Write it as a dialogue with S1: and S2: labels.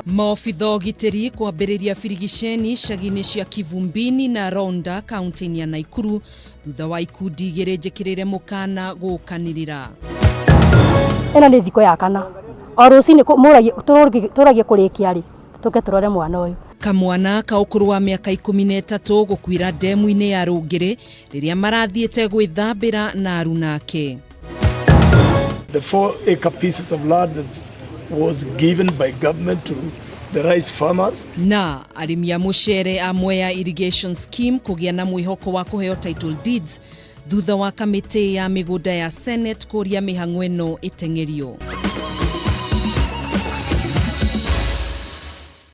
S1: Maobitha ũgitĩri kwambĩrĩria birigiceni icagi-inĩ cia Kivumbini na Ronda kaunti-inĩ ya Naikuru thutha wa ikundi igĩrĩ njĩkĩrĩre mũkana gũkanĩrĩra.
S2: Ĩno nĩ thikũ ya kana o rũcinĩ tũragie kũrĩkia rĩ tũke tũrore mwana ũyũ.
S1: Kamwana ka ũkũrũ wa mĩaka 13 gũkuĩra ndemu-inĩ ya Rũngĩrĩ rĩrĩa marathiĩte gwĩthambĩra na arunake.
S3: The 4-acre pieces of land that was given by government to the rice farmers.
S1: Na arĩmi a mũcere a Mwea Irrigation Scheme kũgĩa na mwĩhoko wa kũheo title deeds thutha wa kamĩtĩ ya mĩgũnda ya Senate kũria mĩhang'o ĩno ĩteng'erio.